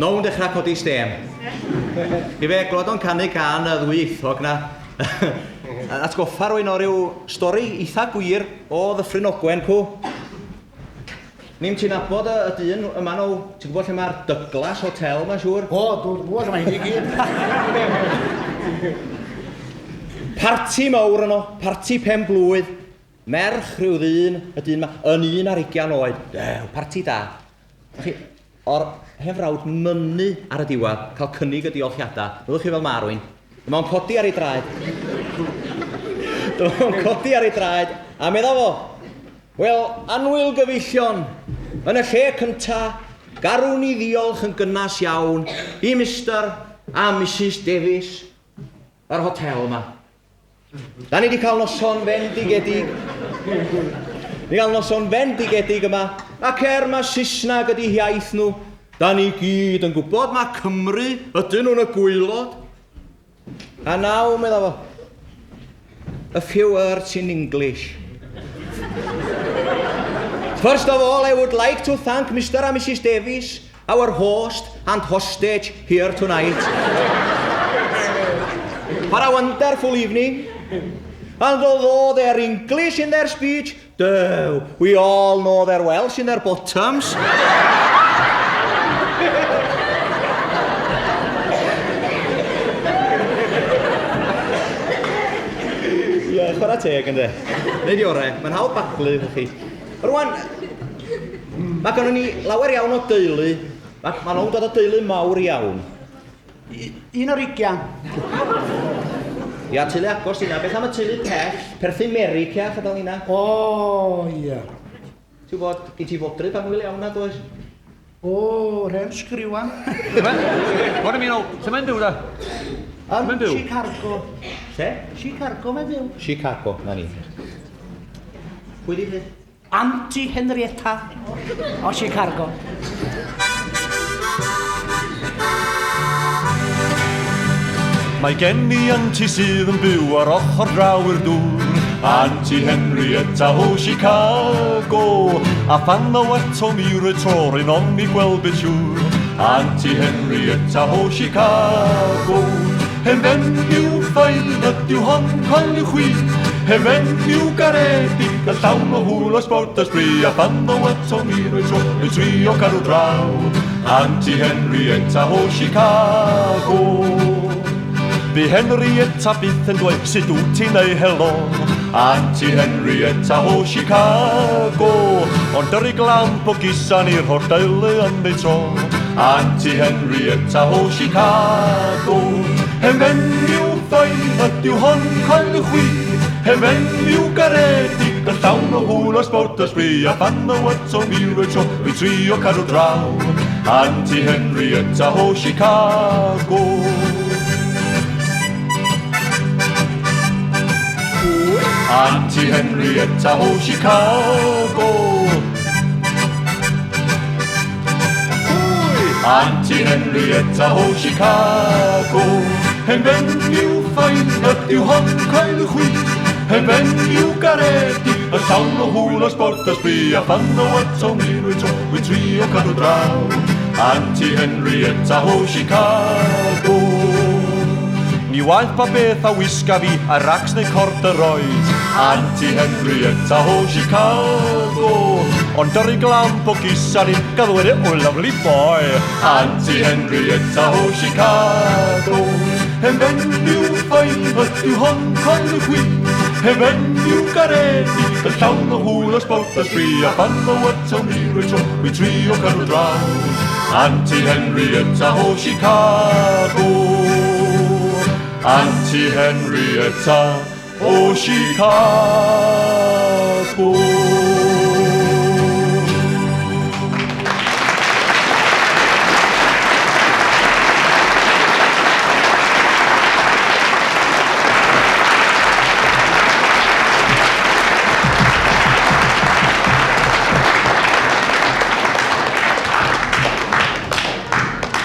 Now'n dechrau codi stêm. I fe, glwad o'n canu cân y ddwyieithog 'na. Atgoffa rwy'n o ryw stori eitha gwir o Ddyffryn Ogwen cw. Nim ti'n nabod y, y dyn yma now? Ti'n gwybod lle mae'r Douglas Hotel, mae'n siŵr? O, dwi'n gwybod lle mae hyn i gyd. Parti mawr yno, parti pen blwydd. Merch rhyw ddyn, y dyn yma, yn 21 oed. Dew, parti da. Chi, o'r hen frawd mynnu ar y diwedd, cael cynnig y diolchiadau. Fyddwch chi fel ma rwy'n. Dyma o'n codi ar ei draed. Dyma o'n codi ar ei draed, a medda fo, Wel, annwyl gyfeillion, yn y lle cynta, garwn i ddiolch yn gynnas iawn i Mister a Misus Davies, yr hotel yma. Da ni wedi cael noson fendigedig. Ni gael noson fendigedig yma, ac er ma Saesneg ydi hiaith nhw, da ni gyd yn gwybod ma Cymru ydyn nhw'n y gwaelod. A now, medda fo, a few words in English. First of all, I would like to thank Mr and Mrs Davies, our host and hostage here tonight, for a wonderful evening. And although their English in their speech, Duw, we all know their Welsh in their bottoms. Ie, chwarae teg ynddo. Neud i orau, mae'n hawdd baglu, chi. Rwan, mae gennym ni lawer iawn o deulu. Mae ma nhw'n dod o deulu mawr iawn. Un o'r ugian. Ia, teulu agos yna. Beth am y teulu pell? Perthyn Merica, a fel yna. O, ia. Ti'n gwybod, gen ti fodryb annwyl iawn na, does? O, rhen sgriwan. What do you mean, lle mae'n byw da? Lle mae'n byw? Chicago. Lle? Chicago mae'n byw. Chicago, na ni. Pwy di hyn? Auntie Henrietta o Chicago. Mae gen i anti sydd yn byw ar ochr draw i'r dŵr Anti Henrietta o Chicago A phan ddaw ato mi rwy tro'r un ond mi gweld beth siŵr Anti Henrietta o Chicago Hen fenyw ffain ydyw hon, coeliw chwi Hen fenyw garedig a llawn o hwyl o sbort a sbri A phan ddaw ato mi rwy tro, rwy trio cadw draw Anti Henrietta o Chicago Bu Henrietta byth yn dweud sut wyt ti neu helo Anti Henrietta o Chicago Ond dyry glamp o gusan i'r holl deulu yn ei tro Anti Henrietta o Chicago Hen fenyw ffain ydyw hon, coeliwch chwi Hen fenyw garedig yn llawn o hwyl o sbort a sbri A phan ddaw ato mi rwy tro, rwy trio cadw draw Anti Henrietta o Chicago Anti Henrietta o Chicago Anti Henrietta o Chicago Hen fenyw ffain ydyw hon, coeliwch chwi Hen fenyw garedig yn llawn o hwyl o sbort a sbri A phan ddaw ato mi rwy tro, rwy trio cadw draw Anti Henrietta o Chicago Ni waeth pa beth a wisga fi, a racs neu corduroys Anti Henrietta o Chicago Ond dyry glamp o gusan i, gan ddweud oh lovely boy Anti Henrietta o Chicago Hen fenyw ffain ydyw hon, coeliwch chwi Hen fenyw garedig yn llawn o hwyl o sbort a sbri A phan ddaw ato mi rwy tro, rwy trio cadw draw Anti Henrietta o Chicago Anti Henrietta o Chicago.